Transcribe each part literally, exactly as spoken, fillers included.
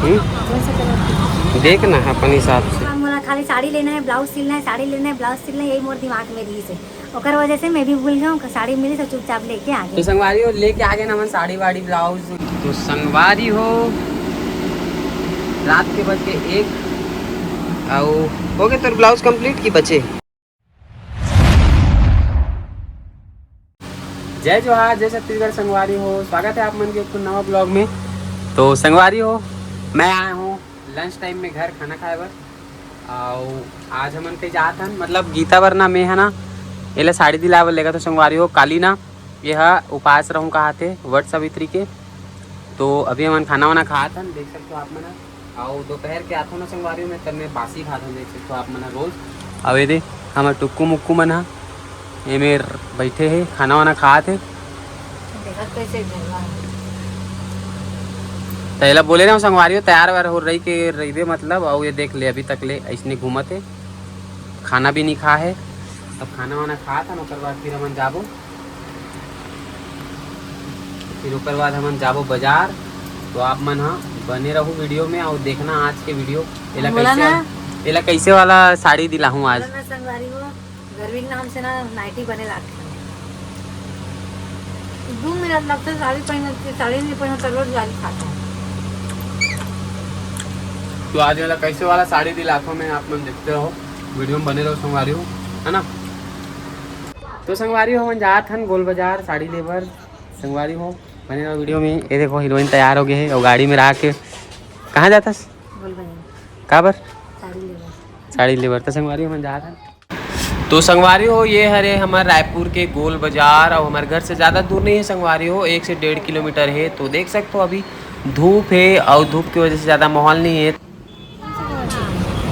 हम्म? कौन सा कलर की? देख ना अपन हिसाब से। अब मोला खाली साड़ी लेना है, ब्लाउज सिलना है, साड़ी लेना है, ब्लाउज सिलना है, यही मोर दिमाग में रहिस हे। ओकर वजह से मैं भी भूल गया हूँ, साड़ी मिली तो चुपचाप लेके आ तो गए। संगवारी हो, लेके आ गए ना हमन साड़ी वाड़ी ब्लाउज। तो संगवारी हो, रात के बज के एक, अउ हो गए तोर ब्लाउज कंप्लीट की बचे? जय जोहार, जय छत्तीसगढ़ संगवारी हो, स्वागत है आप मन के एक ठो नवा ब्लॉग में। तो संगवारी हो, मैं आया हूँ लंच टाइम में घर खाना खाए बर। अउ आज हमन कहीं जात हन, मतलब गीता बर ना, मैं है ना, एला साड़ी दिलाए बर लेगा। तो संगवारी हो, काली ना ये हा उपास रहूँ कहा थे वट सावित्री के। तो अभी हमन खाना वाना खात हन, देख सकते हो आप मन ह। अउ दोपहर के आथो ना संगवारी हो, मैं तब मैं बासी खात हन, देख सकते हो आप मन ह रोज। अउ ये दे हमर टुक्कू मुक्कू मन ह एमे बैठे हे, खाना वाना खात हे। देखत कैसे झगड़ा है। त एला बोले रहूँ संगवारी हो, तैयार वैयार हो रही के रहिबे मतलब। अउ ये देख ले, अभी तक ले अइसने घूमत हे, खाना भी नहीं खा है। अब खाना वाना खात हन, ओकर बाद फिर हमन जाबो, फिर ओकर बाद हमन जाबो बाजार। तो आप मन ह बने रहू वीडियो में अउ देखना आज के वीडियो। एला बोला कैसे, ना। एला कैसे वाला साड़ी दिलाहूँ आज। बोला ना संगवारी हो, गर्मी के नाम से ना नाइटी बने लागथे। दू मिनट लगथे साड़ी पहनत के, साड़ी नहीं पहनत तो रोज गाली खाता हूँ। तो आज वाला कैसे वाला साड़ी दिलाथो मैं, आप मन देखते रहो, वीडियो में बने रहो संगवारी हो, है ना। तो संगवारी हो, हमन जात हन गोल बाजार साड़ी ले बर। संगवारी हो, बने रहो वीडियो में। ये देखो हीरोइन तैयार हो गए है और गाड़ी में रहा के कहाँ जाता? बोल बहन, का बर? साड़ी लेवा। साड़ी ले बर। तो संगवारी हो, हमन जात हन। तो संगवारी हो, ये हरे हमर रायपुर के गोल बाजार और हमारे घर से ज़्यादा दूर नहीं है संगवारी हो, एक से डेढ़ किलोमीटर है। तो देख सकते हो अभी धूप है और धूप की वजह से ज़्यादा माहौल नहीं है।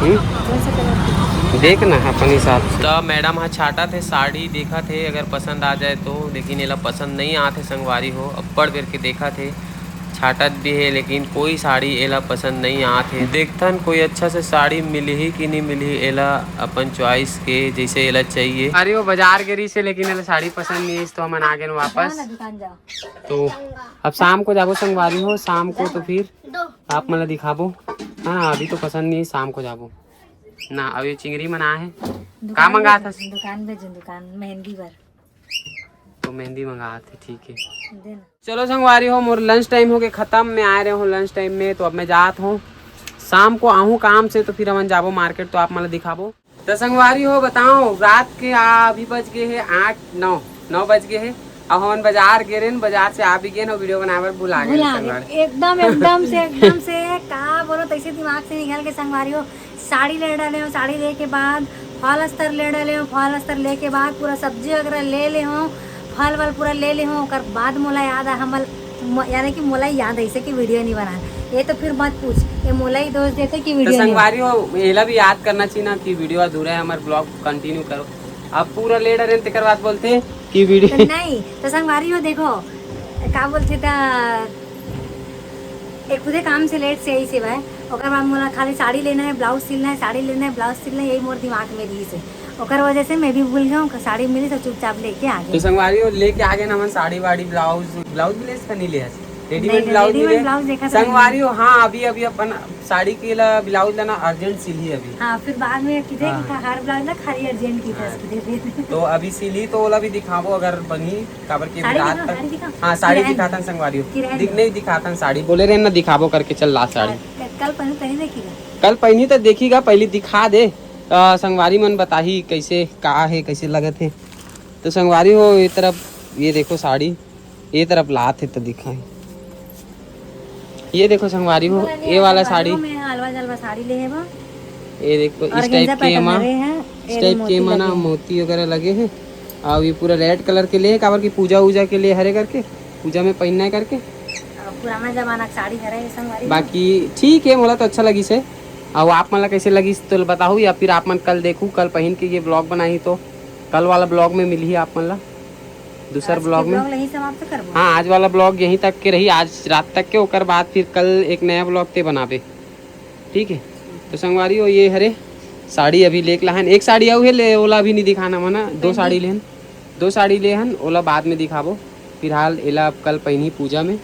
हम्म? कौन सा कलर की? देख ना अपन हिसाब से। तो मैडम हा छाटा थे, साड़ी देखा थे अगर पसंद आ जाए तो, लेकिन एला पसंद नहीं आते संगवारी हो। अब्बड़ बेर के देखा थे, छाटत भी है लेकिन कोई साड़ी एला पसंद नहीं आत है। देखथन कोई अच्छा से साड़ी मिलही कि नहीं मिलही एला अपन चॉइस के, जैसे एला चाहिए। अरे वो बाजार गे रही से लेकिन एला साड़ी पसंद नहीं आइस तो हमन आ गए वापस। ना दुकान जाओ। तो अब शाम को जाबो संगवारी हो, शाम को तो फिर आप मन ला दिखाबो। हाँ, अभी तो पसंद नहीं, शाम को जाबो ना। अब ये चिंगरी मन आए हैं, का मंगात हस? दुकान भेजो, दुकान मेहंदी बर। तो मेहंदी मंगात है, ठीक है। देना। चलो संगवारी हो, मोर लंच टाइम हो गए खत्म, मैं आए रहे हूँ लंच टाइम में, तो अब मैं जात हूँ। शाम को आहूँ काम से तो फिर हमन जाबो मार्केट, तो आप मन ला दिखाबो। तो संगवारी हो बताओ, रात के आ, अभी बज गए है आठ, नौ, नौ बज गए है। अब हमन बाजार गे रहेन, बाजार से आ भी गए और वीडियो बनाए बर भुला गए भुला संगवारी। गए। एकदम एकदम से एकदम से का बोलो, तैसे दिमाग से निकल के संगवारी हो। साड़ी ले डाले हो, साड़ी ले के बाद फल अस्तर ले डाले हो, फल अस्तर ले के बाद पूरा सब्जी वगैरह ले ले हो, फल वल पूरा ले ले हो। ओकर बाद मोला याद आ हमल म- यानी कि मोला याद ऐसे कि वीडियो नहीं बना। ये तो फिर मत पूछ, ये मोला ही दोष देते कि तो वीडियो नहीं बना। संगवारी हो, एला भी याद करना चाहिए ना कि वीडियो अधूरा है, हमार ब्लॉग कंटिन्यू करो। अब पूरा ले डरेन तेकर बाद बोलते कि तो वीडियो नहीं तो संगवारी हो, देखो का बोलते था, एक खुदे काम से लेट से आई सिवाय, ओकर बाद मोला खाली साड़ी लेना है, ब्लाउज सिलना है, साड़ी लेना है, ब्लाउज सिलना है, यही मोर दिमाग में रही से। ओकर वजह से मैं भी भूल गया हूँ, साड़ी मिली तो चुपचाप लेके आ तो गई। संगवारी हो, लेके आ गए ना हमन साड़ी वाड़ी, ब्लाउज, ब्लाउज भी ले इसका नहीं ले आज, रेडीमेड नहीं, ब्लाउज रेडीमेड मिले। ब्लाउज देखा था संगवारी हो, हाँ, अभी अभी अपन साड़ी के ला ब्लाउज लेना अर्जेंट सिली अभी। हाँ, फिर बाद में किधर हाँ। लिखा, हर ब्लाउज ना खाली अर्जेंट की था, हाँ। इसकी दे दे। तो अभी सिली तो ओला भी दिखाबो अगर बनी, काबर के साड़ी रात दिखा, तक। साड़ी दिखा। हाँ, साड़ी किरण। दिखाता संगवारी हो। किरण। दिख नहीं दिखाता साड़ी, बोले रहे ना दिखाबो करके, चल ला साड़ी। हाँ, कल पहन पहन देखी ना। कल पहनी तो देखीगा, पहली दिखा दे। अ, संगवारी मन बताही कैसे का है, कैसे लगत है। तो संगवारी हो, ये तरफ ये देखो साड़ी, ये तरफ लात है तो दिखाई। ये देखो संगवारी हो, ये वाला साड़ी, मैं हलवा जलवा साड़ी ले बा। ये देखो इस Organza टाइप के pattern एमा, हरे हैं, इस टाइप के एमा ना मोती वगैरह लगे हैं। और ये पूरा रेड कलर के लिए, काबर की पूजा वूजा के लिए हरे करके, पूजा में पहनना है करके। और पुराना जमाना की साड़ी हरे संगवारी। बाकी ठीक है, मोला तो अच्छा लगिस है। और आप मन ला कैसे लगिस तो बताहू, या फिर आप मन कल देखू, कल पहन के ये ब्लॉग बनाही तो कल वाला ब्लॉग में मिलही आप मन ला दूसर ब्लॉग में। ब्लॉग यही समाप्त करबो। हाँ, आज वाला ब्लॉग यहीं तक के रही, आज रात तक के। ओकर बाद फिर कल एक नया ब्लॉग ते बनाबे, ठीक है। तो संगवारी हो, ये हरे साड़ी अभी लेके लाहन, एक साड़ी आऊ है ले, ओला अभी नहीं दिखाना मना। दो साड़ी लेहन, दो साड़ी लेहन, ओला बाद में दिखाबो। फिलहाल एला अब कल पहनी पूजा में,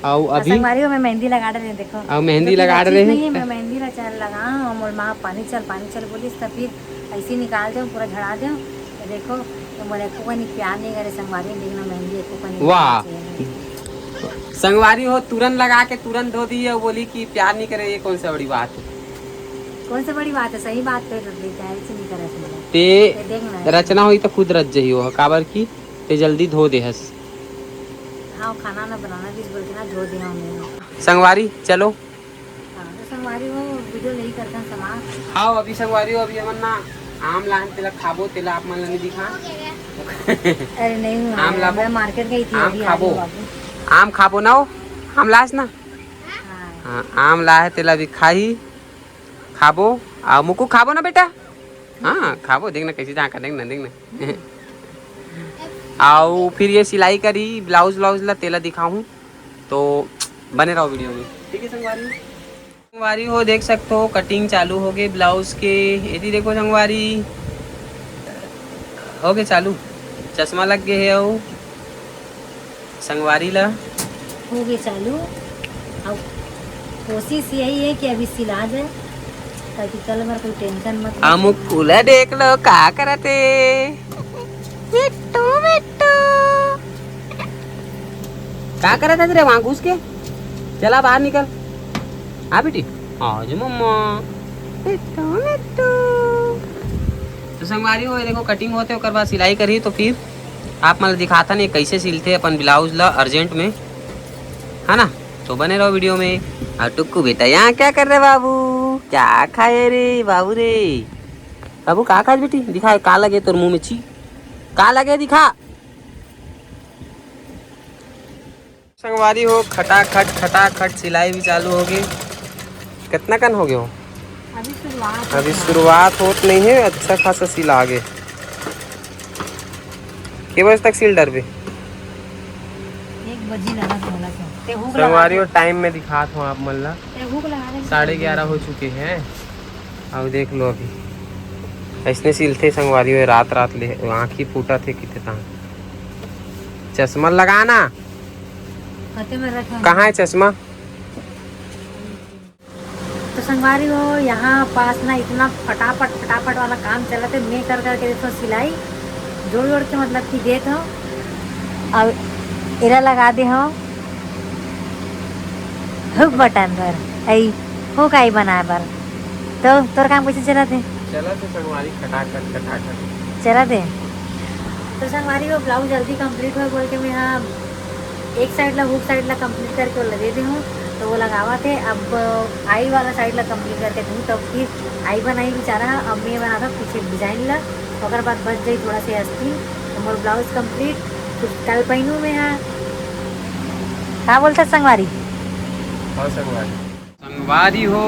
अउ अभी संगवारी हो, मैं मेहंदी लगा डरे, देखो। अउ मेहंदी तो लगा डरे। नहीं है, मैं मेहंदी ला चल लगा, अउ मोर माँ पानी चल, पानी चल बोलिस, त फिर ऐसे ही निकाल देव, पूरा झड़ा देव। तो देखो, तो मोर एको कनी प्यार नहीं करे संगवारी, देखना मेहंदी एको कनी वाह। नहीं चाहिए। संगवारी हो, तुरंत लगा के तुरंत धो दी अउ बोली कि प्यार नहीं करे, ये कौन सा बड़ी बात है? कौन सा बड़ी बात है? सही बात पे तो प्यार से नहीं करे संगवारी। ते ये देखना है। रचना होई तो खुद रच जही हो, काबर की ते जल्दी धो दे हस। हाँ, खाना ना बनाना बीच बोल के ना धो दिया हमने। संगवारी चलो। हाँ, तो संगवारी हो, वीडियो नहीं करता समाप्त। हाँ, अभी संगवारी हो, अभी हमन ना आम लाहन, तेला खाबो, तेला आप मन ला नहीं दिखा। अरे नहीं हुआ आम यार, लाबो। मैं मार्केट गई थी, आम अभी आ खाबो। रही हूँ बाबू। आम खाबो ना हो, आम लास ना। हाँ। हाँ, आम लाहे, तेला भी खाही, खाबो। आ मुकु खाबो ना बेटा। हाँ, खाबो, देखना कैसे झांका, देखना, देखना। अउ फिर ये सिलाई करी ब्लाउज व्लाउज ला, तेला दिखाहूँ, तो बने रहो वीडियो में, ठीक है संगवारी। संगवारी हो, देख सकते हो, कटिंग चालू हो गई ब्लाउज के। एदी देखो संगवारी, हो गए चालू, चश्मा लग गए है। अउ संगवारी ला हो गए चालू। अब कोशिश यही है कि अभी सिला जाए, ताकि कल हमारा कोई टेंशन मत हो। अमुकुला देख लो का करत हे। मिट्टू, मिट्टू। का करत हस रे वहाँ घुस के? चला बाहर निकल। आ बेटी, आ जा मम्मा। मिट्टू, मिट्टू। तो संगवारी हो, ये देखो कटिंग होते, ओकर बाद सिलाई करही, तो फिर आप मन ल दिखाथन ये कैसे सिलथे अपन ब्लाउज ला अर्जेंट में, है ना? तो बने रहो वीडियो में। और टुक्कू बेटा यहाँ क्या कर रहे बाबू? क्या खाए रे बाबू रे? बाबू का खाए बेटी? दिखा, का लगे तोर मुंह में? छी, का लगे? दिखा। संगवारी हो, खटाखट खटाखट सिलाई भी चालू हो गई। कितना कन हो गए हो? अभी शुरुआत अभी होत हे। शुरुआत होत नहीं है, अच्छा खासा सिला गे। के बजे तक सिल डरबे? एक बजी लगा थोड़ा सा। ते हुक लगा संगवारी दे। हो, टाइम में दिखात हूँ आप मन ला। ते हुक लगा दे। साढ़े ग्यारह हो चुके हैं। अब देख लो, अभी ऐसने सिलथे संगवारी हो, रात रात ले आँखी फूटत हे किते ता। चश्मा लगाना। कते में रखा है? कहाँ है चश्मा? तो संगवारी हो, यहाँ पास ना इतना फटाफट फटाफट वाला काम चलत हे, मैं कर करके देखो सिलाई जोड़ जोड़ के मतलब कि देत हो। अब एला लगा दे हो हुक बटन पर, ऐ हुक आई बनाए बर। तो तोर काम कैसे चलत हे? चलत हे संगवारी, खटाखट खटाखट। चलत हे। तो संगवारी हो, ब्लाउज जल्दी कंप्लीट हो बोल के मैं यहाँ एक साइड ला, हुक साइड ला कंप्लीट करके ओला दे दे हूँ, तो वो लगावत हे। अब आई वाला साइड ला कंप्लीट करके दूँ, तब फिर आई बनाई बेचारा। अब मैं बनाता हूँ पीछे डिजाइन ला, ओकर बाद बच जाई थोड़ा से आस्तीन। तो मोर ब्लाउज कंप्लीट, कुछ कल पहनू मैं यहाँ। का बोलता संगवारी? हाँ संगवारी। संगवारी हो,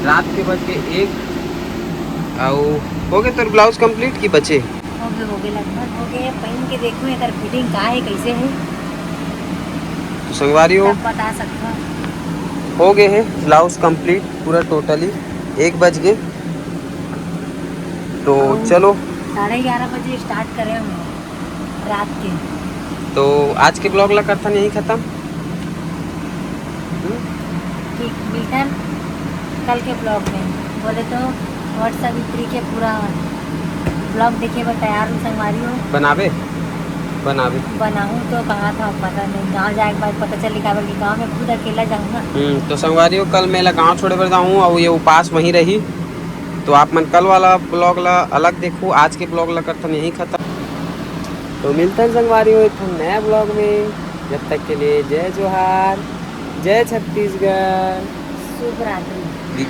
रात के बज के एक, अउ हो गए तोर ब्लाउज कंप्लीट की बचे? हो गए, हो गए, लगभग हो गए। पहन के देखूं एकर फिटिंग का है, कैसे है। तो संगवारी हो, तब बता सकता हूँ। हो गए है ब्लाउज कंप्लीट पूरा टोटली। एक बज गए, तो अउ चलो। साढ़े ग्यारह बजे स्टार्ट करे हम रात के। तो आज के ब्लॉग ला करथन यही खत्म। हम्म? ठीक, मिलथन कल के ब्लॉग में। बोले तो वट सावित्री के पूरा ब्लॉग देखे बर तैयार हूँ संगवारी हो। बनाबे? बनाबे। बनाऊँ तो कहा था पता नहीं, गाँव जाए के बाद पता चली, काबर कि गाँव में खुद अकेला जाऊँ ना। हम्म, तो संगवारी हो, कल मैं ला गाँव छोड़े बर जाऊँ और ये उपास वहीं रही। तो आप मन कल वाला ब्लॉग ला अलग देखो, आज के ब्लॉग ला करथन यहीं खत्म। तो मिलथन संगवारी हो एक ठन नया ब्लॉग में, जब तक के लिए जय जोहार, जय छत्तीसगढ़। शुभ रात्रि।